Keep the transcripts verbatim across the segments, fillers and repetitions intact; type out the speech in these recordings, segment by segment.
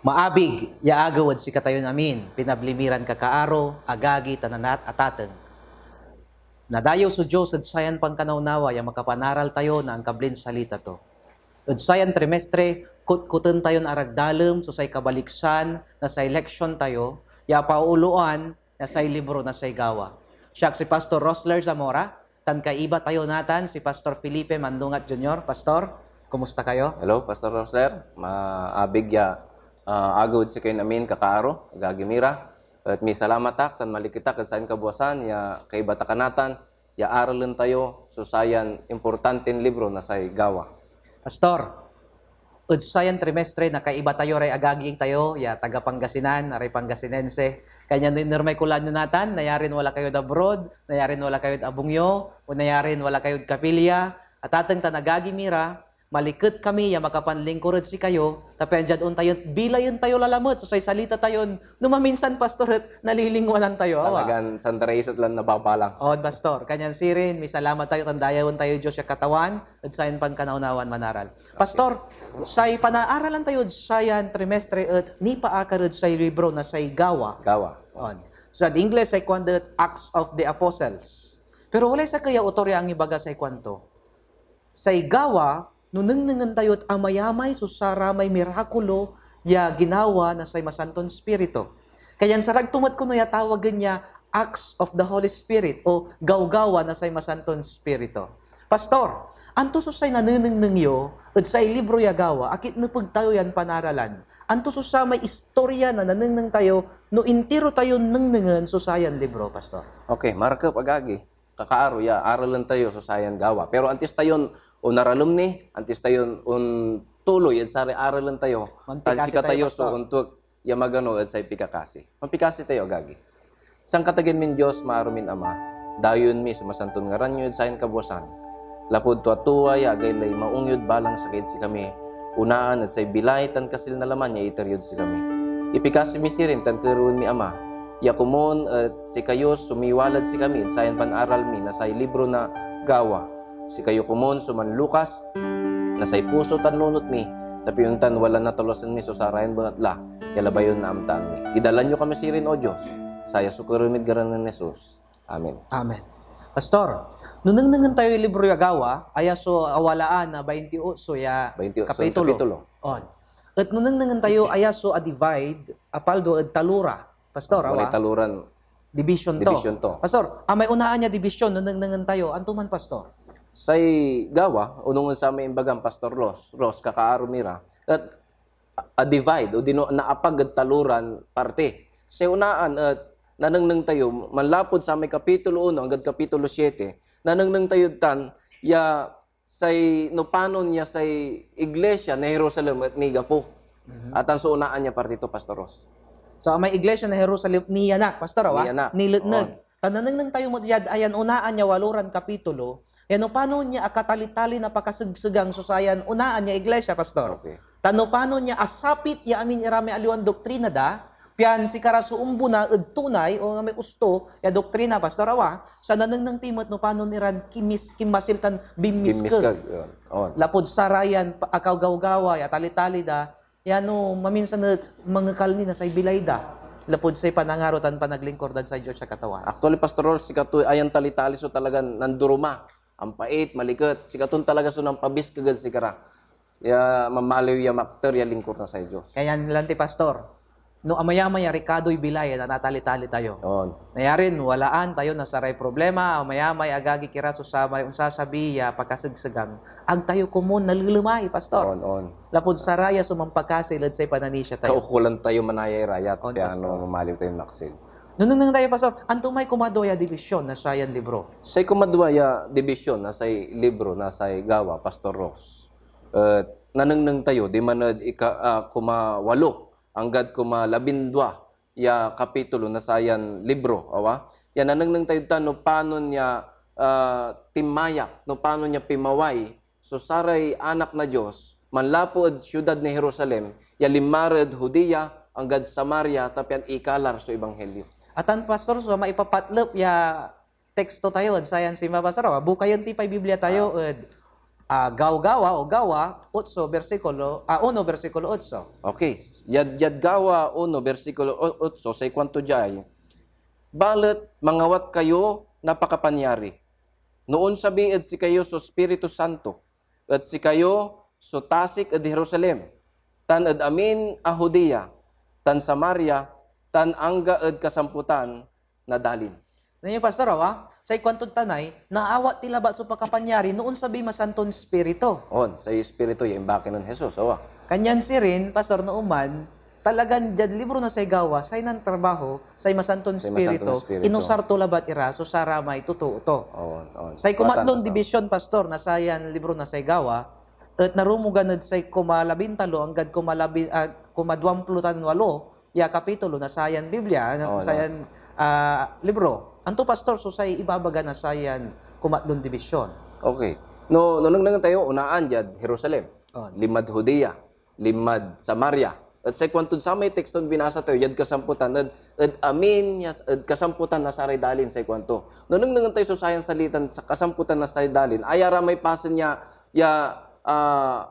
Maabig ya agew ed sikatayon amin, pinabli mi ran kakaaro, agagi, tan anat-, atateng. Nadayew so Dios ed sayan pankanawnawa ya makapanaral tayo na angkablin salita to. Ed sayan trimestre, kutkoten tayon aragdalem so say kabaliksan na say leksion tayo ya apaoloan na say libro na say Gawa. Siak si Pastor Rosler Zamora, tan kaiba tayo natan si Pastor Felipe Mandungat Junior. Pastor, kumusta kayo? Hello, Pastor Rosler. Maabig ya, ah, agew ed sikayon amin, kakaaro, agagi mi ra. Et misalamat ak tan maliket ak ed sayan kabwasan ya kaiba ta ka natan ya aralen tayo so sayan importanten libro na say Gawa. Pastor, ed sayan trimestre, nakaiba tayo ray agagi tayo ya taga Pangasinan, ray Pangasinense. Kanyan no iner may kulaan yo natan, nayarin wala kayod abroad, nayarin wala kayod abung yo, o nayarin wala kayod kapilya, atateng tan agagi mi ra, maliket kami ya makapanlingkur ed sikayo, ta pian diad ontayon bilayen tayo lalamet so say salita tayon no maminsan, Pastor, et nalilingwanan tayo, awa. Talagan sandaraiset lan nababalang. On, Pastor. Kanyan sirin, misalamat tayo tan dayawen tayo Dios ya Katawan ed sayan pankanawnawan manaral. Pastor, say panaaralan tayo ed sayan trimestre et nipaakar ed say libro na say Gawa. Gawa. On. So, ed Ingles, say kuanda et Acts of the Apostles. Pero walay sakey ya autor ya angibaga say kuanto. Say Gawa, no nengnengen tayo et amayamay so saramay mirakulo ya ginawa na say Masanton Ispiritu. Kanyan sarag to met kono ya tawagen ya Acts of the Holy Spirit o Gawgawa na say Masanton Ispiritu. Pastor, anto so say nanenengneng yo ed say libro ya Gawa? Akit nepeg tayo yan panaralan? Anto so samay istorya na nanengneng tayo no intiro tayon nengnengen so sayan libro, Pastor? Okay, marakep, agagi, kakaaro ya aralen tayo so sayan Gawa. Pero antis tayon onaralem ni, antis tayon ontuloy ed saray aralen tayo, tan Manpikasi sikatayo tayo, so Pastor. Ontuek ya magano ed say pikakasi. Manpikasi tayo, agagi. Sankatagean min Dios, maarumin Ama, dayewen mi so masanton ngaran yo ed sayan kabwasan. Lapud tua-tua ya agaylay maong yod balang sakey ed sikami, onaan ed say bilay tan kasil na laman ya iter yod sikami. Ipikasi mi sirin tan kerewen mi, Ama, ya komon et sikayo so miwalad sikami ed sayan panaral mi na say libro na Gawa. Sikayo komon so manlukas na say puso tan nunot mi, ta pian ontan wala natalosan mi so sarayan bengatla ya labay yon naamtaan mi. Idalan yo kami sirin, O Dios. Saya so kerew mid ngaran nen Jesus. Amen. Amen. Pastor, no nengnengen tayoy libro ya Gawa, aya so awalaan na baintiotso ya Baintiotso kapitulo. Kapitulo. On. Et no nengnengen tayo, aya so a-divide, apaldo ed talora. Pastor, Walay awa? Taloran Division to. Division to. Pastor, amay onaan ya division no nengnengen tayo, anto man, Pastor? Say Gawa, onongen samay imbagam, Pastor Los, Ros, kakaaro mi ra, et a-divide, odino naapag ed taloran parte. Say onaan et nanengneng tayo, manlapud samay kapitulo uno anggad kapitulo siete, nanengneng tayo tan ya say, no panon ya say iglesia na Jerusalem et nigapo. Mhm. Atan so onaan ya parte to, Pastor Ros. So, amay iglesia na Jerusalem, niyanak, Pastor, awa? Niyanak. Niletneg. On. Ta nanengneng tayo met diad ayan onaan ya waloran kapitulo, ya no panon ya akatalitali na pakasegsegang so sayan onaan ya iglesia, Pastor. Okay. Ta no panon ya asapit ya amin ira may aliwan doktrina da, pian sikara so ombona ed tunay o may usto ya doktrina, Pastor, awa, sa nanengneng ti met no panon iran kimis-, kinmasil tan binmiskeg. Binmiskeg, yun. On. Lapud sarayan pa-, akagawgawa ya talitali da, ya no maminsan et mangekal ni na say bilay da, lapud say panangaro tan panaglingkur dad say Dios a Katawan. Actually, Pastor Rol, sikato ayan talitali so talagan nandoroma, ampait, maliket, sikaton talaga so nampabiskeg ed sikara ya mamaliw ya makter ya lingkur na say Dios. Kanyan lanti, Pastor, no amayamay ya rikadoy bilay ya natalitali tayo. On. Nayarin walaan tayo na saray problema, amayamay agagi kira so samay onsasabi ya pakasegsegang. Ag tayo komon nalelemay, Pastor. On, on. Lapud saraya so mampakasi led say pananisia tayo. Kaukolan tayo manaya irayat, On, piano Pastor. Mamaliw tayo maksid. Nunengneng tayo, Pastor, anto may kumadwa ya division na sayan libro? Say kumadwa ya division na say libro na say Gawa, Pastor Ros, et nanengneng tayo diman ed ika-, ah, kumawalo anggad kumalabindua ya kapitulo na sayan libro, awa? Ya nanengneng tayo tan no panon ya, ah, tinmayak, no panon ya pimaway so saray anak na Dios manlapu ed siudad na Jerusalem ya linma ra ed Judea anggad Samaria, ta pian ikalar so ebanghelyo. Atan, Pastor, so maipapatlep ya teksto tayo ed sayan simba, Pastor, awa? Bukayen ti pay Biblia tayo Ah. ed Ah, Gawgawa o Gawa, otso, bersikulo, ah, uno, bersikulo otso. Okay. Yad, yad Gawa uno, bersikulo o-, otso, say kuanto diay, "Balet mangawat kayo na pakapanyari, no onsabi ed sikayo so Espiritu Santo, et sikayo so tasik ed Jerusalem, tan ed amin a Judea, tan Samaria, tan angga ed kasamputan na dalin." Nia, Pastor, awa, say kuantod tanay, naawat ti labat so pakapanyari no onsabiy Masanton Espiritu. On, say Espiritu ya imbaki nen Jesus, awa. Kanyan sirin, Pastor, no oman, talagan diad libro na say Gawa, say nantrabaho, say Masanton Say Masanton Espiritu, Espiritu. Inusar to labat ira so saramay totoo to. On, on. Say kumatlon Watan, Pastor. Division, Pastor, na sayan libro na say Gawa, et narumogan ed say kuma labintalo anggad kuma labi, ah, kuma duamplo tan walo, ya kapitulo na sayan Biblia, na Oh, no. sayan ah, libro. Anto, Pastor, so say ibabaga na sayan kumatlon division? Okay. No, no nengnengen tayo, unaan diad Jerusalem, Oh. limad Judea, limad Samaria. Et say kuantod samay tekston binasa tayo, diad kasamputan, ed, ed amin, ya, ed kasamputan na saray dalin, say kuanto. No nengnengen tayo so sayan salitan sa kasamputan na saray dalin, aya ra may pasen ya, ya, ah,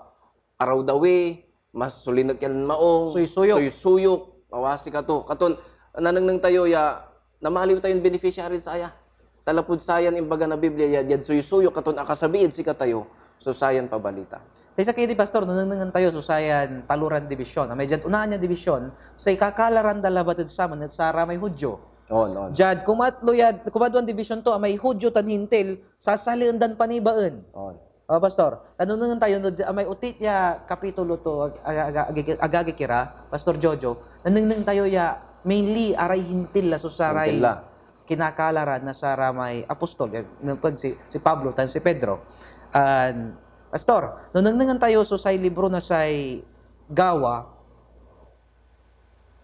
arawdawi, mas sulinek yan maong, Suysuyok. Suysuyok, awasi kato. Katon, nanengneng tayo ya, namaliw tayon beneficiary ed saya. Talapud sayan imbaga na Biblia ya, diad suysuyok, katon akasabi ed sikatayo, so sayan pabalita. Say sakey di, Pastor, nanengnengen tayo so sayan taloran division. Amay diad unaan ya division, say kakalaran da labat ed saman et saramay Judio. On, on. Diad kumatlo ya, kumadwan division to, amay Judio tan Hintil, sasalien dan panibaen. On. Oh, Pastor, nanengneng tayo no, amay otit ya kapitulo to, ag-, ag-, ag-, agagi kira, Pastor Jojo, nanengneng tayo ya mainly aray Hintil la so saray Hintil la. kinakalaran na saramay apostol, eh, no, pag si, si Pablo tan si Pedro. And, Pastor, no nengnengen tayo so say libro na say Gawa,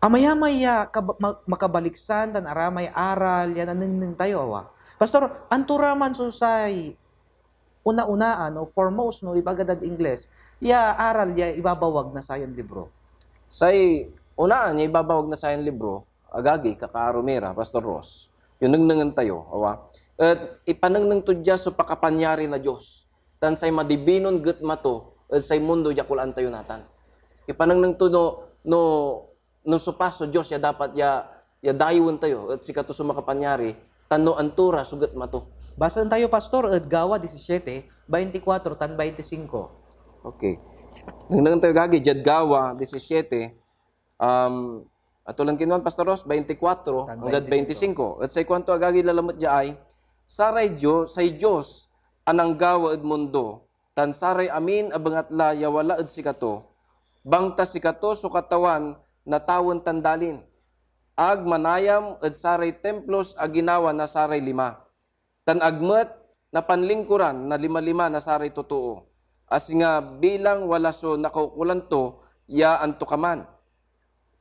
amayamay ya kaba-, ma-, makabaliksan tan aramay aral ya nanengneng tayo, awa. Pastor, anto ra man so say una-unaan o foremost, no, ibaga dad Ingles, ya aral ya ibabawag na sayan libro? Say unaan ya ibabawag na sayan libro, agagi, kakaaro mi ra, Pastor Ross, yo nengnengen tayo, awa, et ipanengneng to dia so pakapanyari na Dios tan say madibinon getma to ed say mundo ya kulaan tayo natan. Ipanengneng to no, no no sopas so Dios ya dapat ya, ya dayewen tayo, et sikato so makapanyari, tan no anto ra so getma to. Basaen tayo, Pastor, ed Gawa disisiete, baintikwatro tan baintisingko. Okay. Nengnengen tayo, agagi, diad Gawa disisiete, um, atulan kinuan, Pastor Ross, baintikwatro Tan anggad baintisingko. baintisingko. Et say kuanto, agagi, lalamet dia ay, saray Dios, say Dios a nanggawa ed mundo, tan saray amin a bengatla ya wala ed sikato, bangta sikato so Katawan na tawen tan dalin. Ag manayam ed saray templos a ginawa na saray lima, tan ag met napanlingkuran na lima-lima na saray totoo, a singa bilang wala so nakaukolan to ya antokaman.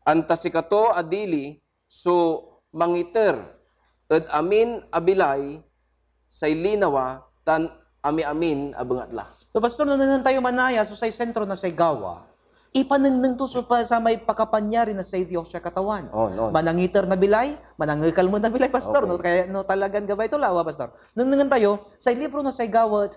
Anta sikato a dili so mangiter ed amin a bilay, say linawa, tan amiamin a bengatla. So, Pastor, no nengnengen tayo manaya so say sentro na say gawa, ipanengneng to so pa, samay pakapanyari na say Dios ya Katawan. Oh, no. Manangiter na bilay, manangekal met na bilay, Pastor. Okay. No, kaya, no, talagan gabay to lawa, Pastor. Nengnengen tayo, say libro na say gawa,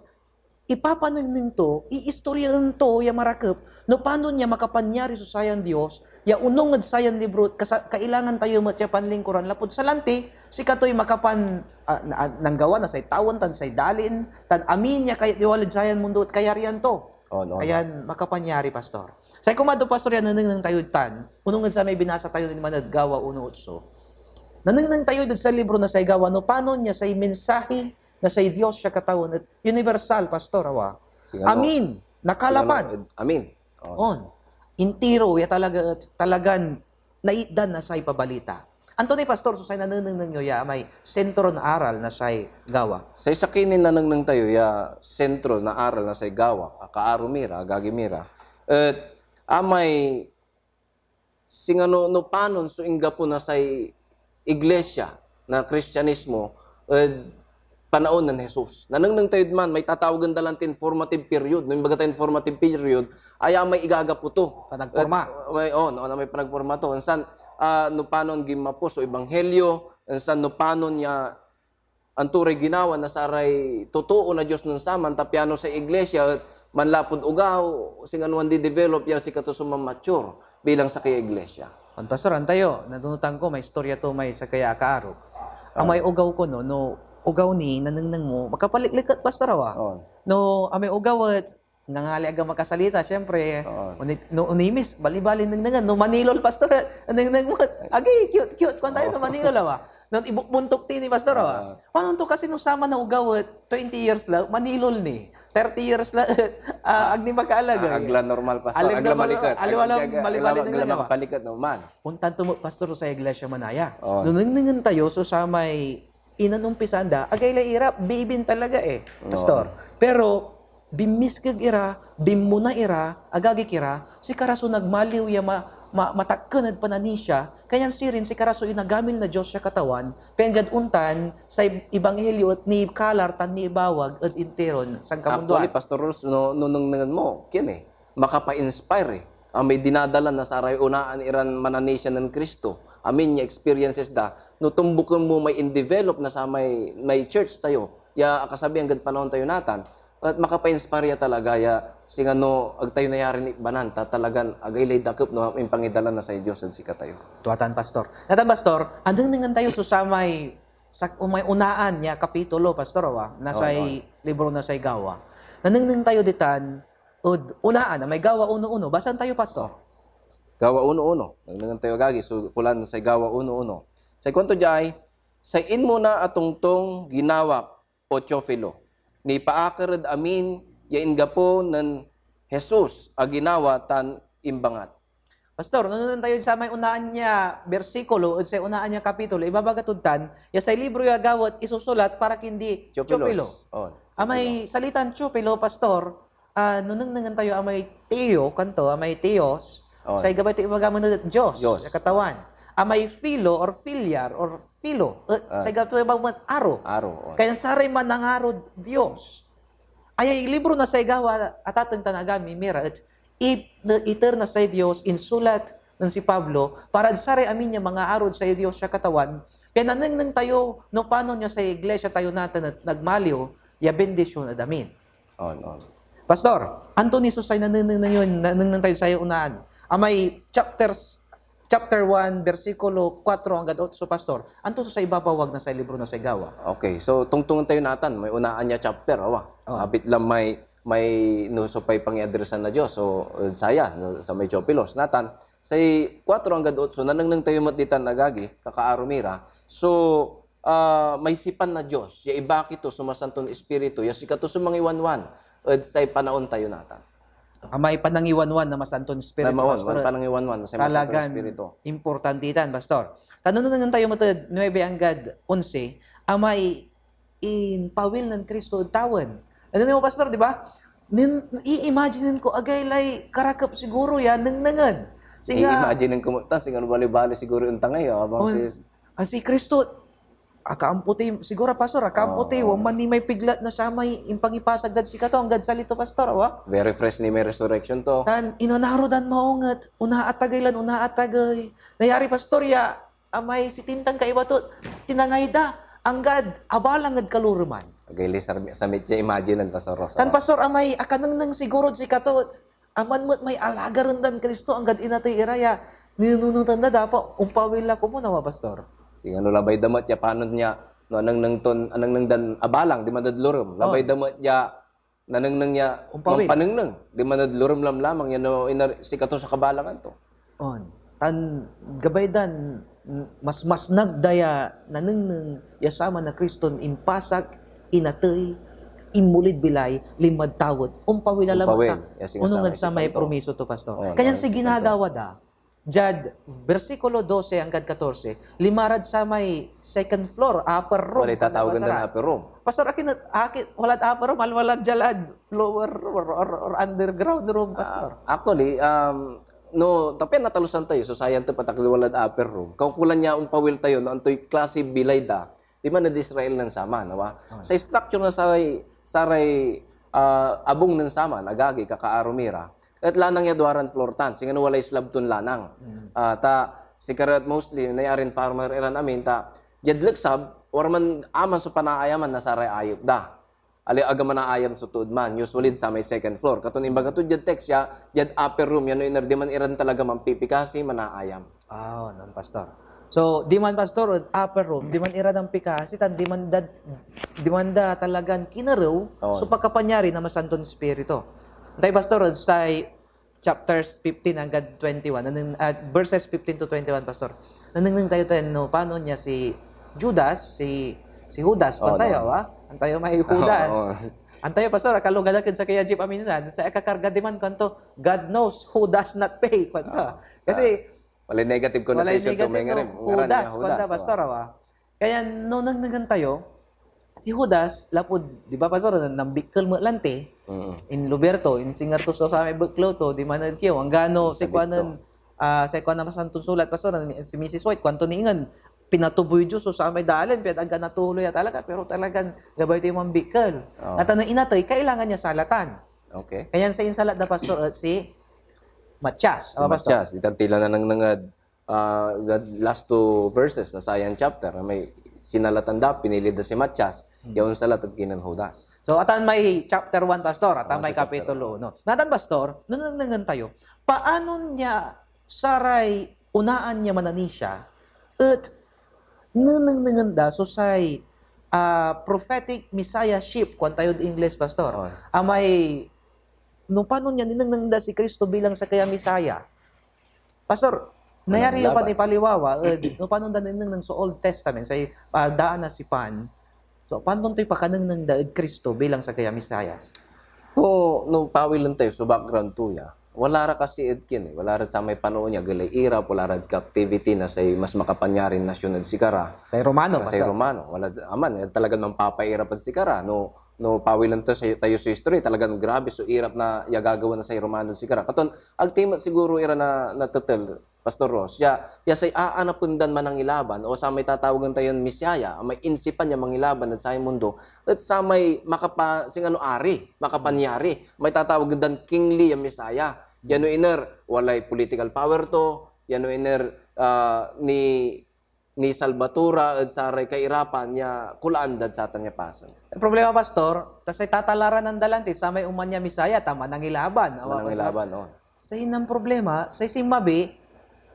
ipapanengneng to, iistoryaen to ya marakep no panon ya makapanyari so sayan Dios ya onung ed sayan libro, et kasa-, kailangan tayo met ya panlingkuran lapud salanti sikatoy makapan-, ah, na-, ah, nanggawa na say tawen tan say dalin, tan amin ya kay-, walad sayan mundo et kayarian to. Oh, no, no. Ayan, makapanyari, Pastor. Say kumadto, Pastor, ya nanengneng tayod tan, onung ed samay binasa tayo nin manad Gawa uno otso. Nanengneng tayo ed say libro na say Gawa no panon ya say mensahe na say Dios ya Katawan et universal, Pastor, awa. Singano, Amin. Nakalapan. Singano, ed-, amin. Oh. On. Intiro ya talaga, talagan naitdan na say pabalita. Anto ni, Pastor, so say nanenengneng yo ya may sentro na aral na say Gawa? Say sakey nin nanengneng tayo ya sentro na aral na say Gawa, akaaro mi ra, agagi mi ra, et amay singano no panon so inggapo na say iglesia na Kristianismo ed panaon nen Jesus. Nanengneng tayod man, may tatawagen da lan tin formative period. No imbaga tayon formative period, aya may igagapo to. Panagporma. Et, may, oh, no, may panagporma to. Insan, ah, no panon ginmapo so ebanghelyo, insan no panon ya anto ray ginawa na saray totoo na Dios nen saman, ta piano say iglesia et manlapud ogaw, singa no andi-develop ya sikato so mamature bilang sakey a iglesia. On, Pastor, antayo, nanunotan ko, may istorya to may sakey a akaaro. Ah. Amay ogaw ko, no, no ogaw ni, nanengneng mo, makapalikliket, Pastor, awa. On. No, amay ogaw et, ngangali aga makasalita, siyempre, On. oni-, no, onimis, bali-bali nengnengen, no, manilol, Pastor, et, nengneng mo, et, agi, cute, cute, kuan tayo, no, Oo. manilol, awa. No, ibukbuntok ti ni, Pastor, awa. Ah. Panon to kasi no saman a ogaw et twenty years la, manilol ni. Thirty years la, ah, ag ni makaalagey. Ah, agla normal, Pastor. Agla Agla normal, maliket. aliwa lang Agla, malibalin agla na niya. makapaliket, no, man. Ontan to met, Pastor, so say iglesia manaya. Oh. No nengnengen tayo so samay inanumpisan da, agay lay irap, bibin talaga eh, Oo. Pastor. Pero, binmiskeg ira, binmona ira, agagik ira, sikara so nagmaliw ya ma-, ma-, matakken ed pananisia, kanyan sirin sikara so inagamil na Dios ya Katawan, pian diad ontan, say ebanghelyo et nikalar tan nibawag ed interon sankamundoan. Actually, Pastor Ros, no, no nengnengen mo, kien eh, makapa-inspire eh. Amay dinadala na saray onaan iran mananisia nen Cristo, amin ya experiences da, no tumboken mo may in-develop na samay, may church tayo, ya akasabi anggad panaon tayo natan, et makapa-inspire ya talaga ya, singa no ag tayo nayarin ikbanan, ta talagan agaylay dakep no impangidala na say Dios ed sikatayo. Tua tan, Pastor. Natan, Pastor, anengnengen tayo so samay, sa, umay onaan ya kapitulo, Pastor, awa, na On, say on. libro na say Gawa. Nanengneng tayo ditan ed onaan, amay Gawa uno uno. Basaen tayo, Pastor. Gawa uno uno. Nanengneng tayo, agagi, so kulan say Gawa uno uno. Say kuanto diay, say inmona a tongtong ginawak, o Teofilo, nipaakar ed amin ya inggapo nen Jesus a ginawa tan imbangat. Pastor, no nanengneng tayo samay onaan ya bersikulo ed say onaan ya kapitulo, ibabaga tod tan ya say libro ya Gawa et isusulat para kindi Teofilos. Teofilo. On. Amay salitan Teofilo, Pastor, ah, no nengnengen tayo amay Teo, kuanto, amay Theos, Oh, say gabay to ibaga met et Dios, Dios. Ya Katawan. Amay Philo or Philia or Philo, et Ah. say gabay to ibaga met aro. Aro, oh. Kaya saray manangarod Dios. Ayay libro na say Gawa, atateng tan agami, mira, et ip-, iter na say Dios, insulat nen si Pablo, para ed saray amin ya mangaarod say Dios ya Katawan, pian nanengneng tayo no panon ya say iglesia tayo natan et nagmaliw ya bendision ed amin. On, on. Pastor, anto ni so say nanenengneng yo, nanengneng tayo say onaan? Amay chapters, chapter one, bersikulo kuatro anggad otso, Pastor. Anto so say ibabawag na say libro na say Gawa? Okay, so tongtongen tayo natan, may onaan ya chapter, awa. Oh. Abit la may, may no so pay pangiadresan na Dios, so, eh, saya, no, sa may Teofilos. Natan, say kuatro anggad otso, nanengneng tayo met ditan, agagi, kakaaro mi ra. So, ah, may sipan na Dios ya ibaki to so Masanton Espiritu ya sikato so mangiwanwan ed say panaon tayo natan. Amay panangiwanwan na Masanton Espiritu, Tama on, Pastor. May panangiwanwan na say Masanton Talagan Espiritu. Importante itan, Pastor. Ta no nengnengen tayo met ed nuebe anggad onse, amay impawil nen Cristo ed tawen. Ano mo, Pastor, di ba? Nin, i-imagine ko, agay lay karakep siguro ya nengnengen. Singa I-imagine ko met ta, singa no bali-bali siguro ontangay, ah, abang On, si ah, si Cristo, akaamputi, siguro, Pastor, akaamputi, Oo. wan man ni may piglat na samay impangipasag dad sikato, anggad salito, Pastor, awa? Very fresh ni may resurrection to. Tan, inanaro dan maong et, onaatagey lan onaatagey. Nayari, Pastor, ya, amay sitintan kaiba to, tinangay da, anggad abalang ed kaloreman. Agay li sar-, samit ya imagine, Pastor Rosa. Tan, Pastor, amay akanengneng sigurod sikato, aman met may alagaren dan Cristo, anggad inatey ira ya ninununotan da, dapat ompawil la komun, awa, Pastor? Singano labay da met ya panon ya, no, anengneng ton, anengneng dan abalang, diman dad lorem. Labay Oh. da met ya nanengneng ya Ompawil. mampanengneng, diman dad lorem lamlamang ya no inar-, sikato so kabalangan to. On. Tan gabay dan, mas masnag da ya nanengneng ya saman a Criston impasak, inatey, inmolid bilay, linmad tawen, ompawil la lamet Ompawil. ta. Ya, singa Onung samay ed samay sipan to. promiso to, Pastor. On, Kanyan on, say sipan to. ginagawa da, diad bersikulo dose anggad katorse, lima rad samay second floor, upper room, Walay tatawagan kung dan nabasa ra. upper room. Pastor, akin, akin, walad upper room, walad dia lad lower or, or, or underground room, Pastor. Ah, actually, um, no, ta pian natalusan tayo, so sayan to patakli walad upper room. Kaukulan ya ompawil tayo, no, antoy klase bilay da, diman ed Israel nen saman, awa? Ah. Sa structure na saray, saray, ah, abung nen saman, agagi, kakaaro mi ra, et lanang ya duaran floor tan, singano walay slab ton lanang. Mm. Ah, ta, sikara et mostly, nayarin farmer iran amin, ta, diad leksab, wala man aman so panaayaman na saray ayep da. Ali, aga manaayam so tood man. Usually, sa may second floor. Katon imbaga to, diad text ya, diad upper room, yan no iner, diman iran talaga manpipikasi, manaayam. Ah, non, Pastor. So, diman, Pastor, ed upper room, diman ira nanpikasi, tan diman da, diman da talagan kinerew Oo. so pakapanyari na Masanton Espiritu. Antay, Pastor, ed say chapters fifteen anggad twenty-one, naneng-, ah, verses fifteen to twenty-one, Pastor. Nanengneng tayo tayo, no, panon ya si Judas, si, si Judas, Oo, pantayo, no. ah? Antayo may Judas. Oo. Antayo, Pastor, akalugadak ed sakey a jeep a minsan, say akakarga diman, kuanto, "God knows who does not pay," kuanto. Oo. Kasi, Ah, walay negative walay connotation to negative, may no? ngaran, ngaran ya Judas, Judas, kuanta, oo. Pastor, awa. Kaya no nengnengen tayo, si Judas, lapud, di ba, Pastor, nan-, nambikkel met lanti, Mm. inluber to, insinger to so samay beklew to, diman ed kiew, anggano Sabit say kuanen, to. ah, say kuanen Masanton Sulat, Pastor, si Missus White, kuanto ni ingen, pinatuboy Dios so samay dalin, pian agka natuloy ya talaga, pero talagan gabay toy mambikkel. Oo. Natan no inatey, kailangan ya salatan. Okay. Kanian say insalat da, Pastor, et si Matias. Si Awa, Pastor. Matias, itan tila nanengneng ed, ah, the last two verses na sayan chapter, na may sinalatan da, pinili da si Matias, Hmm. ya onsalat ed kinen Judas. So, atan may chapter one, Pastor, atan Ah, may sa chapter kapitulo one. uno. Natan, Pastor, nanengnengen tayo, paano nia saray onaan ya mananisia et nenengnengen da so say, ah, prophetic messiahship, kuan tayod Ingles, Pastor. Oo. Amay, no panon nia ninengneng da si Cristo bilang sakey a Messiah. Pastor, Walang nayari yo pa laban. ni paliwawa, ed, no panon da ninengneng so Old Testament, say, ah, daan a sipan, so, panon toy pakanengneng da ed Cristo bilang sakey a Messiah? To, no pawilen tayo so background to ya, wala ra kasi ed kien, eh. Wala rad samay panaon ya, agelay irap, wala rad captivity na say mas makapanyarin nasyon ed sikara. Say Romano, Say Pastor. Romano. Wala, aman, eh, talagan manpapairap ed sikara. No, no pawilen to sa, tayo so history, talagan grabe so irap na ya gagawa na say Romano ed sikara. Katon, agti met siguro ira na, natetel, Pastor Ros, ya, ya say aanapen dan manangilaban o samay tatawagen tayon Messiah, amay insipan ya mangilaban ed sayan mundo, et samay makapa-, singano ari, makapanyari, may tatawagen dan kingly ya Messiah. Yan no iner, walay political power to, yan no iner, ah, ni-, nisalba to ra ed saray kairapan ya kulaan dad satan ya pasen. Ang problema, Pastor, ta say tatalaranan da lanti, samay oman ya Messiah, ta manangilaban. Awa, Pastor. Manangilaban, oh. Say nan problema, say sinmabi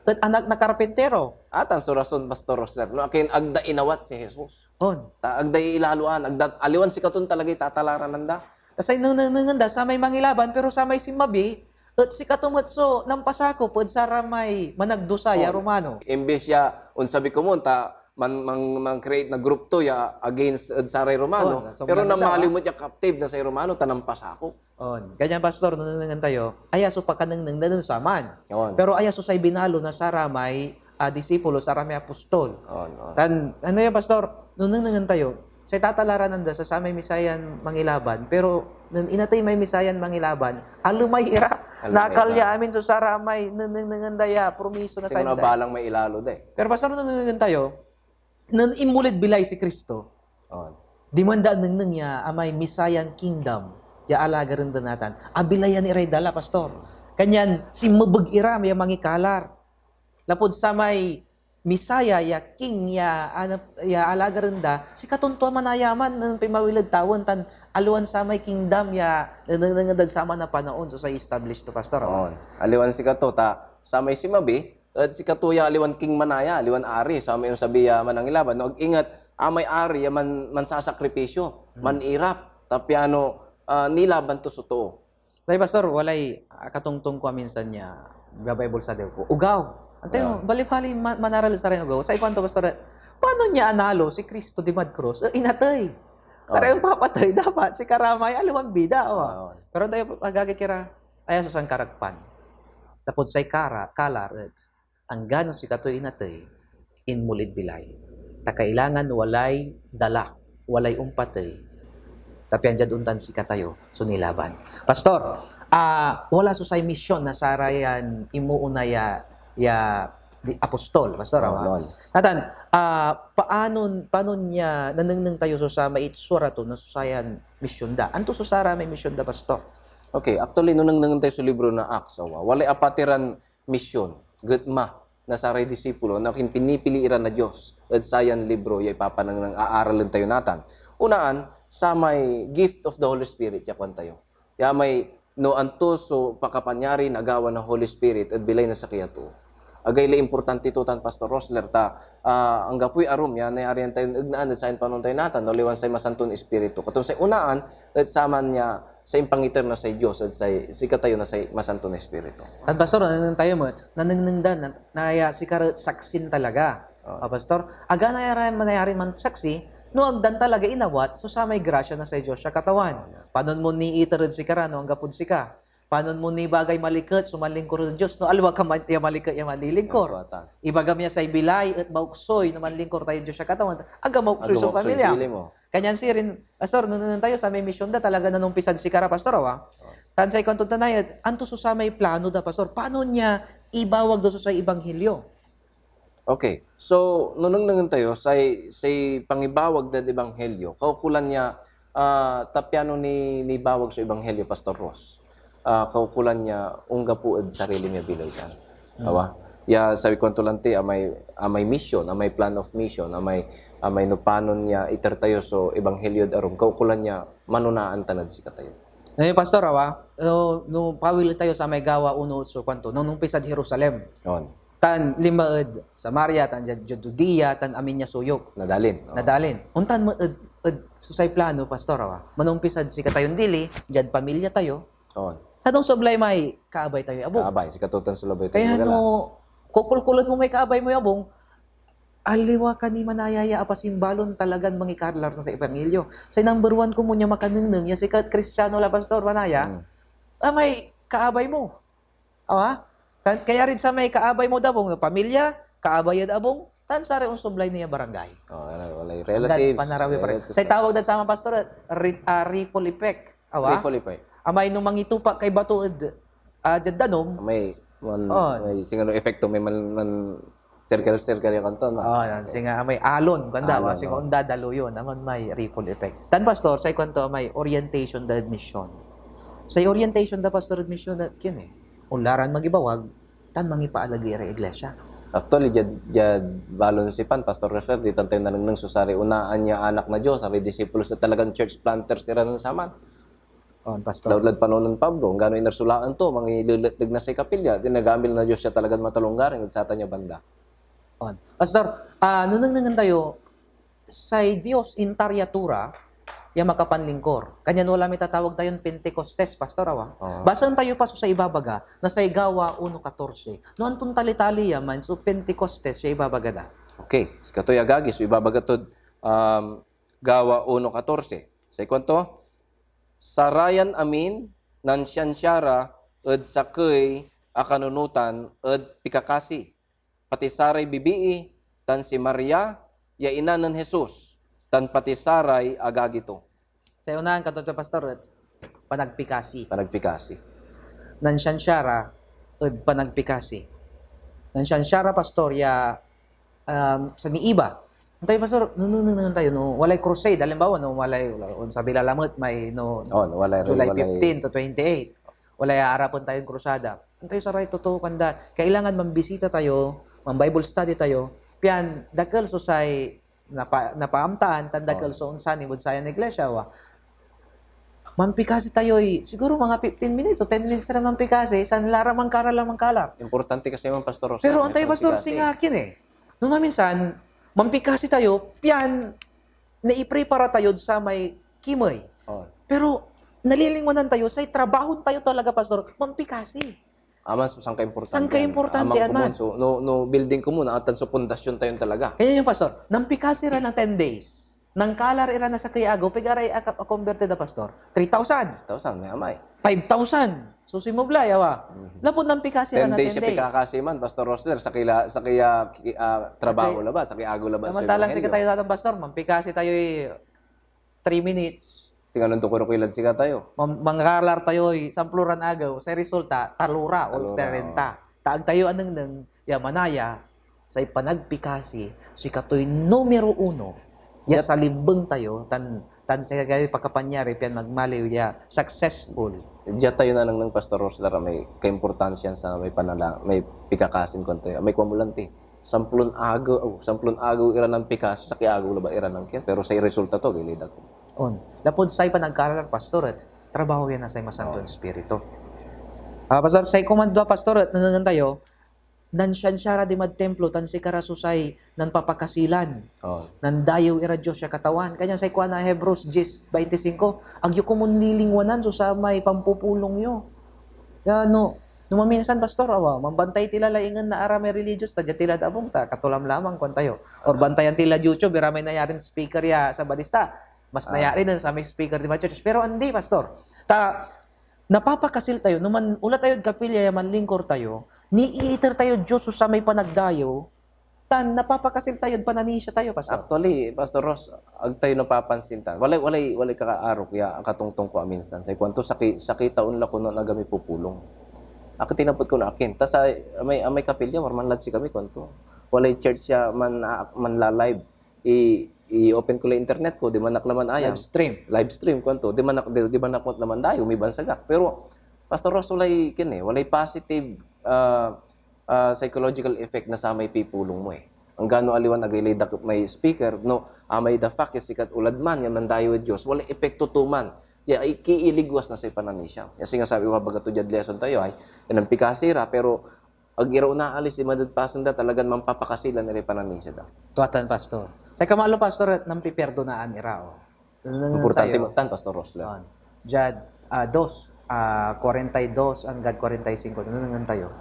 et anak na karpintero. Atan so rason, Pastor Rosler, no akin agda inawat si Jesus. On. Ta agda ilaloan, agda, aliwan sikaton talagay tatalaranan da. Ta say nengnengnengen da, samay mangilaban, pero samay sinmabi, et sikato met so nampasakop ed saramay managdusa ya Oh. Romano. Imbes ya onsabi komon, ta man-, man-, man-create na group to ya against ed saray Romano, Oh, nasonggan pero na daw, namaliw ah. met ya captive na say Romano, ta nampasakop. On. Kanian, Pastor, no nengnengen tayo, aya so pakanengneng da nen saman. On. Pero aya so say binalo na saramay, ah, disipulo, saramay apostol. On, on. Tan, ano yan, Pastor? No nengnengen tayo, say tatalaranan da sa samay Messiah-n mangilaban, pero nen inatey may Messiah-n mangilaban, alemay ira. Alemay ira. Nakalya amin so saramay nengnengnengen da ya promiso na say Siguro Messiah. Balang may ilalo da eh. Pero, Pastor, no nengnengen tayo, nen inmolid bilay si Cristo, On. diman da nengneng ya amay Messiah-n kingdom ya alagaren da natan. Abilayan iray dala, Pastor. Kanian sinmebeg ira ya mangikalar. Lapud samay Messiah ya king ya, ano, ya alagaren da, sikaton tua manayaman nen pinmawil ed tawen, tan aliwan samay kingdom ya nenengneng dad saman a panaon so say establish to, Pastor, awa? On. Aliwan sikato, ta samay sinmabi, et sikato ya aliwan king manaya, aliwan ari, samay onsabi ya manangilaban, no ag inget, amay ari ya man-, mansasakripisyo, Hmm. manirap, ta piano, ah, nilaban to so too. Tay, Pastor, walay akatongtong ko a minsan ya gabay bulsa ko. Ugaw. Antay mo, Yeah. bali-bali ma-, manaral saray ugaw. Say kuanto, Pastor, paano nia analo si Cristo dimad krus? Eh, inatey. Saray Oh. ompapatey, dapat sikaramay aliwan bida, awa. Oh. Pero antay, agagi kira, aya so sankarakpan. Lapud say kara-, kalar et anggano sikatoy inatey, inmolid bilay. Ta kailangan walay dala, walay ompatey, ta pian diad ontan sikatayo so nilaban. Pastor, ah, wala so say mision na sarayan imuuna ya, ya di-, apostol, Pastor, Oh, awa? Lord. Natan, ah, paanon, panon ya nanengneng tayo so samay itsura to na so sayan mision da? Anto so saramay mision da, Pastor? Okay, actually, no nengnengen tayo so libro na Acts, awa, walay apatiran mision, getma. na saray disipulo na kin-, pinipili ira na Dios ed sayan libro ya ipapanengneng a aralen tayo natan. Unaan, samay gift of the Holy Spirit ya kuan tayo. Ya may no anto so pakapanyari na gawa na Holy Spirit ed bilay na sakey a too. Agay lay importante to tan, Pastor Rosler, ta, ah, anggapoy arum ya nayarian tayon egnaan ed sayan panon tayo natan, no aliwan say Masanton Espiritu. Katon say unaan, et saman ya say impangiter na say Dios ed say sikatayo na say Masanton Espiritu. Tan, Pastor, nanengneng tayo met, nanengneng da, na, naya sikara et saksin talaga. Oh. Ah, Pastor, aga naya ra manayari mansaksi, no agdan talaga inawat so samay grasya na say Dios ya Katawan. Panon mo niiter ed sikara no anggapod sika. Panon mo nibagay maliket so manlingkor ed Dios, no aliwa ka man, ya maliket ya manlilingkor. Anggapo atan. Ibagam ya say bilay et maoksoy no manlingkor tayo Dios ya Katawan, aga maoksoy Aga so maoksoy pamilya. Feeling mo. Kanyan sirin, Pastor, no, no, tayo samay mision da, talaga nanumpisad sikara, Pastor, awa. Oh. Tan say kuanto tanay, et anto so samay plano da, Pastor? Panon ya ibawag da so say ebanghelyo? Okay. So, no nengnengen tayo, say, say pangibawag dad ebanghelyo, kaukolan ya, ah, ta piano ni, nibawag so ebanghelyo, Pastor Ross? Ah, kaukolan ya unggapo ed sarili mi a bilay tan. Hmm. Awa? Ya, say kuanto lanti, amay, amay mission, amay plan of mission, amay, amay no panon ya iter tayo so ebanghelyo ed arum, kaukolan ya manonaan tan ed sikatayo. Eh, Pastor, awa, no, no pawil tayo samay Gawa uno otso, kuanto, no, nung pisad Jerusalem. On. Tan linma ed Samaria, tan diad, diad Judea, tan amin ya suyok. Nadalin. Oo. Nadalin. Ontan met ed, ed so say plano, Pastor, awa. Manumpisad sikatayon dili, diad pamilya tayo. Oo. Tan onsoblay may kaabay tayo ya abung. Kaabay, sikato tan so labay tayo Kaya magala. No, kukulkulen mo may kaabay mo ya abung, aliwa ka ni manaya ya apasimbalon talagan mangikalar na say ebanghelyo. Say number one komun ya makanengneng, ya sikat Kristiano la, Pastor, manaya, Mm. ah, may kaabay mo. Awa? Tan, kaya rin samay kaabay mo dabong, pamilya, kaabay ed abung, tan saray onsoblay ni ya barangay. Oh, wala, walay Anggad relatives, panarawi pa rin. relatives Say na. Tawag dad saman, Pastor, ri-, ah, ripple effect. Awa? Ripple effect. Amay no mangitupak kay bato ed, ah, diad danum. May, man, Oh. may singano epekto, may man, man, circle-circle yung kanto, no? Oh, yan. Singa, may alon, kanda, Alon, awa, singa oh. Onda daluyon, aman may ripple effect. Tan, Pastor, say kuanto, may orientation da ed mission. Say orientation da, Pastor, ed mission, et kin eh. Onla ran mangibawag, tan mangipaalagey iray iglesia. Actually, diad, diad balon sipan, Pastor Refer, di tan tayo nanengneng so saray onaan ya anak na Dios, saray disciples na talagan church planters ira nen saman. On, Pastor. Lautlad panon nen Pablo, anggano inersulaan to, mangileletneg na say kapilya, dinagamil na Dios ya talagan matalonggaring ed satan ya banda. On. Pastor, ah, nanengnengen tayo, say Dios intarya to ra ya makapanlingkor. Kanyan wala may tatawag tayon Pentecostes, Pastor, awa. Oo. Basaen tayo pa so say ibabaga na say Gawa uno katorse. No anton talitali ya man so Pentecostes ya ibabaga da. Okay, sikatoy agagi, so ibabaga tod, um, Gawa uno katorse. Say kuanto, "Sarayan amin nansiansia ra ed sakey a kanunotan ed pikakasi." Pati saray bibii, tan si Maria ya ina nen Jesus, tan pati saray agagi to. Say unaan, kuanto to, Pastor, et panagpikasi. Panagpikasi. Nansiansia ra ed panagpikasi. Nansiansia ra, Pastor, ya, um, sa niiba. Antayo, Pastor, no, no, no, no, tayo, no, walay crusade, halimbawa, no, walay, walay, sabi lalamet, may, no, Oh, no, walay, July walay. fifteen to twenty-eight. Walay aarapen tayon krusada. Antayo saray totoo kanda. Kailangan mambisita tayo, man-Bible study tayo, pian dakel so say napa-, napaamtaan, tan dakel Oh. so onsanib ed sayan iglesia, wa. Mampikasi tayoy, siguro mga fifteen minutes o ten minutes ra mampikasi, san la ra mangkalar la mangkalar. Importante kasi man, Pastor Rosel, Pero may antayo, Pastor, pampikasi. Singa akin eh. No maminsan, mampikasi tayo, pian naiprepara tayod samay kimey. Oh. Pero nalilingwanan tayo, say trabahon tayo talaga, Pastor, mampikasi. Aman so sangkaimportantian. Sangkaimportantian Aman man. Komon, so, no, no building komon, atan so pundasyon tayon talaga. Kaya yung, Pastor, nampikasi ra ng ten days. Nangkalar ira na sakey ya agew, pigaray aka-, a-converted a, Pastor? Three thousand. Three thousand, may amay. Five thousand. So, simublay, awa. Mhm. Lapud nampikasi ra na ten days ya ten days. Pikakasi man, Pastor Rosler, sakey la, sakey ya, ah, trabaho Sakey. Labat, sakey agew labat. Samantalang so ebanghelyo. Sikatayo natan, Pastor, mampikasi tayo eh, three minutes. Singa nung tukor ko ilad sikatayo. Mam-, mangkalar tayoy samploran agew, say resulta, talora o Talora, perenta. Ta ag tayo anengneng ya manaya, say panagpikasi, sikatoy numero uno, ya Yep. salimbeng tayo, tan, tan sikatoy pakapanyari, pian magmaliw ya successful Dia tayo nanengneng, Pastor Ros, la ra may kaimportansian sa may panala-, may pikakasin kuan tayo. May kuan mo lanti, samplon agew, oh, samplon agew ira nampikasi, sakey agew labat ira nankien, pero say resulta to, agay lay dakel. On. Lapud say panagkalar, Pastor, et trabaho yan na say Masanton Espiritu. Ah, Pastor, say kuan da, Pastor, et nanengneng tayo, nansiansia ra dimad Templo tan sikara so say nanpapakasilan. Oh. Nandayew irad Dios ya Katawan. Kanian say kuan na Hebreos diez veinticinco, "Agyo komun lilingwanan so samay pampupulong yo." Ya, no, no maminsan, Pastor, awa, manbantay tila laingen na aramay religious, ta dia tilad abung, ta katolamlamang, kuan tayo. Or bantayan tilad YouTube, iramay nayarin speaker ya Sabadista. Mas nayari nen samay speaker dimad church. Pero andi, Pastor. Ta, napapakasil tayo, no man-, onla tayod kapilya ya manlingkur tayo, niiter tayod Dios so samay panagdayew, tan napapakasil tayod pananisia tayo, Pastor. Actually, Pastor Ros, ag tayo napapansin tan. Walay, walay, walay kakaarok ya akatongtong ko a minsan. Say kuanto, sakey, sakey taon la kono agami pupulong. Akin tinapot ko na akin. Ta say, amay, amay kapilya, warman lad sikami, kuanto. Walay church ya man-, a-, manla-live. I, i-open ko lay internet ko, diman ak laman ayam. Live stream. Live stream, kuanto. Diman ak, di, diman ak laman dayew, mibansag ak. Pero, Pastor Ros, walay, ken eh, walay positive, ah, ah, psychological effect na samay pipulong mo eh. Anggano aliwan agay lay dakep may speaker, no, amay da fact ya sikat onlad man ya mandayew ed Dios, walay epekto to man ya ikiiligwas na say pananisia. Ya singa sabi ko, baga to diad lesson tayo ay, yan an pikasi ra, pero ag ira onaalis dimad ed pasen da, talagan manpapakasilan iray pananisia da. Tua tan, Pastor. Say kamalo, Pastor, et nampiperdonaan ira, oh. Importante tayo. Tan, Pastor Rosler. On. Diad, ah, dos, ah, kuarenta y dos anggad kuarenta y singko, nanengneng tayo.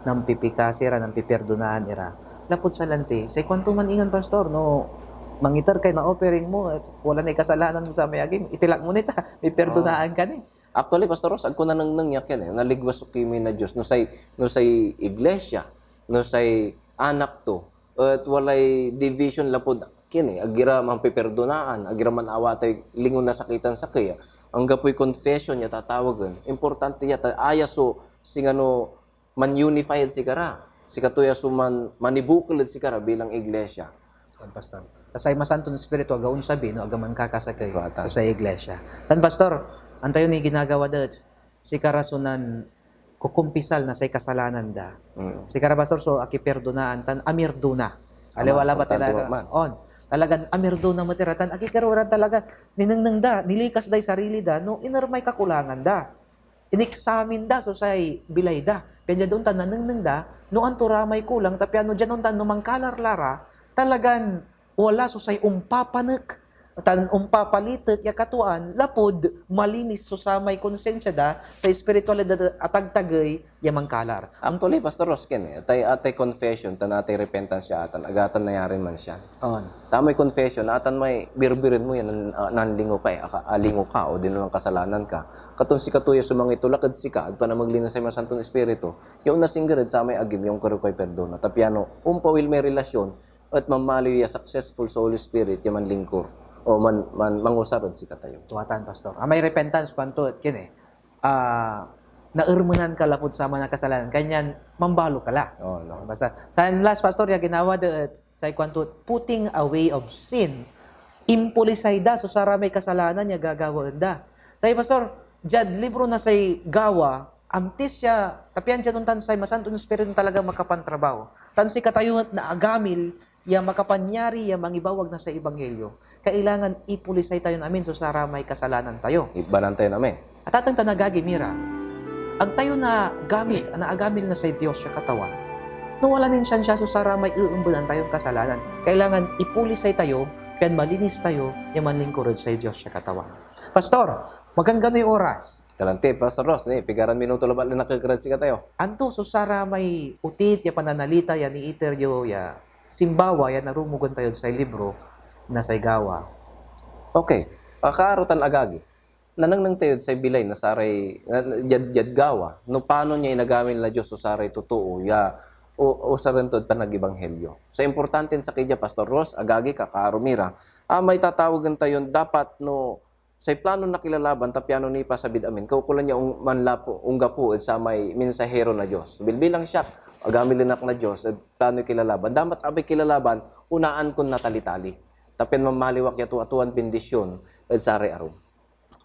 Nampipikasi ra, nampiperdonaan ira. Lapud salanti, say kuanto man ingen, Pastor, no mangiter kay na offering mo, et wala nay kasalanan mo samay agim, itilak mo ni ta, miperdonaan ka ni. Actually, Pastor Ros, agko nanengneng ya ken eh. Naligwas so kimey na Dios no say, no say iglesia, no say anak to, et walay division lapud ken eh. Ag ira manpiperdonaan, ag ira manawatay lingon na sakey tan sakey. Anggapoy confession ya tatawagen. Importante ya, ta aya so singano man-unify ed sikara. Sikato ya so man-, manibukel ed sikara bilang iglesia. Yan, Pastor. Ta say Masanton Espiritu aga onsabi no aga mankakasakey ed say iglesia. Tan, Pastor, antayo ni ginagawa da et sikara so nankukumpisal na say kasalanan da. Mm. Sikara, Pastor, so akiperdonaan tan amirdona. Aliwa labat talaga. On. Talagan amirdona met ira tan akikero ira talaga. Ninengneng da, nilikas day sarili da no iner may kakulangan da. Ineksamin da so say bilay da. Pian diad ontan nanengneng da no anto ra may kulang, ta piano diad ontan no mankalar la ra, talagan wala so say ompapanek tan ompapalitek ya katuaan lapud malinis so samay konsinsia da, say espiritualidad a tagtagey ya mankalar. Actually, Pastor Ros, ken eh, atay, atay confession tan atay repentance ya atan, agatan nayarin mansian. On. Ta may confession, atan may birbiren mo yan, nan-, ah, nanlingo ka eh, aka-, alingo ka, o di no kasalanan ka. Katon sikato ya so mangitulak ed sika, ag panamegley na say Masanton Espiritu, ya onasingger ed samay agim ya onkerew kay perdona. Ta piano, ompawil may relasyon, et mamaliw ya successful so Holy Spirit ya manlingkur, o man-, man-, mangusar ed sikatayo. Tua tan, Pastor. Amay repentance, kuanto, et ken eh, ah, naermenan ka lapud saman a kasalanan, kanyan mambalo ka la. Oh, no. Basta, tan last, Pastor, ya ginawa da et say kuanto, putting away of sin, impolisay da so saramay kasalanan ya gagawaen da. Tay, Pastor, diad libro na say Gawa, antis ya, ta pian diad ontan say Masanton Espiritu talaga makapantrabaho. Tan sikatayo et naagamil ya makapanyari ya mangibawag na say Ebanghelyo, kailangan ipolisay tayon amin so saramay kasalanan tayo. Ibanan tayon amin. Atateng tan agagi mi ra, ag tayo nagamit a naagamil na say Dios ya Katawan no wala nin siansia so saramay eembenan tayon kasalanan. Kailangan ipolisay tayo pian malinis tayo ya manlingkur ed say Dios ya Katawan. Pastor, magangganoy oras. Talante, Pastor Ros, ni, pigaran minuto labat la nakekerad sikatayo. Anto so saramay otit ya pananalita ya niiter yo ya simbawa ya narumogen tayod say libro na say Gawa? Okay. Akaaro tan agagi, nanengneng tayod say bilay na saray, na, na, diad, diad Gawa, no panon ya inagamil na Dios so saray totoo ya o, usaren tod panagibanghelyo. Sa importanten sakey dia, Pastor Ros, agagi, kakaaro mi ra, ah, may tatawagen tayon dapat no say plano na kilalaban, ta piano nipasabid amin, kaukolan ya ong-, manlapu, onggapo ed samay mensahero na Dios. Bilbilang siak, agamilen ak na Dios ed planoy kilalaban. Damat abay kilalaban, unaan kon natalitali. Ta pian mamaliw ak ya tuatuan bendisyon ed saray arum.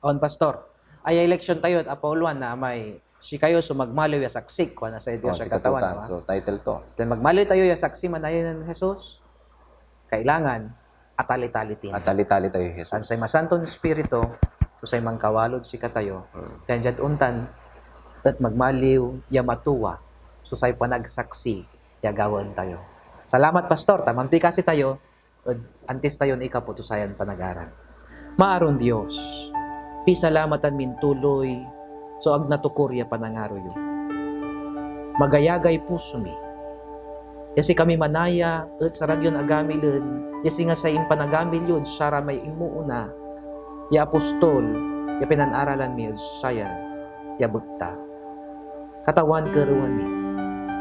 On, Pastor. Aya eleksyon tayo et apauloan na amay, "Sikayo so magmaliw ya saksik," kuan na say Dios Oh, ya si Katawan, katutan. no? So, title to. Then magmaliw tayo ya saksi manaya nen Jesus. Kailangan atali-tali ti. Atali-tali tayo, Jesus. Tan say Masanton Espiritu, so say mankawalod sikatayo. Mm. Pian diad ontan, et magmaliw ya matuwa, so say panagsaksi ya gawaen tayo. Salamat, Pastor, ta manpikasi tayo, ed antis tayon ikapoto sayan panagaran. Maaron Dios, pisalamatan min tuloy so ag natukor ya panangaro yo. Magayagay puso mi, ya sikami manaya et sarag yon agamilen ya singa say impanagamil yod saramay immoona ya apostol ya pinanaralan mi ed saya ya bekta. Katawan, kerewen mi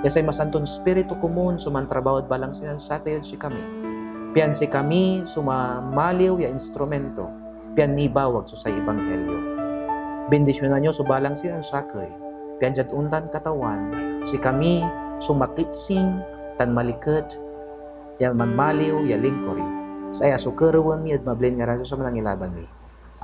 ya say Masanton Espiritu komun so mantrabawa ed balangsinan sakey ed sikami, pian sikami so mamaliw ya instrumento, pian nibawag so say Ebanghelyo. Bendisyonan yo so balangsinan sakey, pian diad ontan, Katawan, sikami so makitsing tan maliket ya manmaliw ya lingkor yo. Saya so kerewen mi ed mablin ngaran Jesus a Manangilaban mi.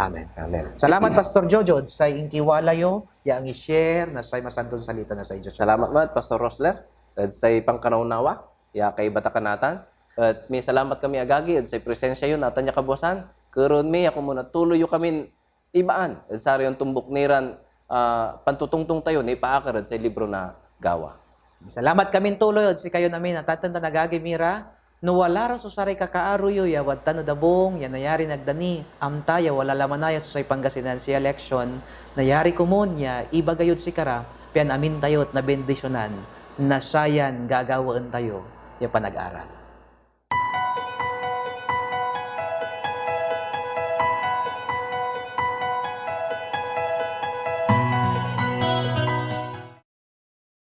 Amen. Amen. Salamat, Pastor Jojo, ed say inkiwala yo ya angi-share na say Masanton Salita na say Dios. Salamat met, Pastor Rosler, ed say pankanawnawa ya kaiba ta ka natan. Et misalamat kami, agagi, ed say presensya yo natan ya kabwasan. Kerewen mi ya komun a tuloy yo kamin ibaan ed saray ontombuk ni ran, ah, pantotongtong tayo nipaakar ed say libro na Gawa. Salamat kamin tuloy ed sikayon amin a natan tan agagi mi ra. No wala ra so saray kakaaro yo ya wadtan ed abung ya nayarin agda ni amta ya wala la manaya so say Pangasinan C election, nayari komun ya ibaga yod sikara, pian amin tayo et nabendisyonan na sayan gagawaen tayo ya panag-aral.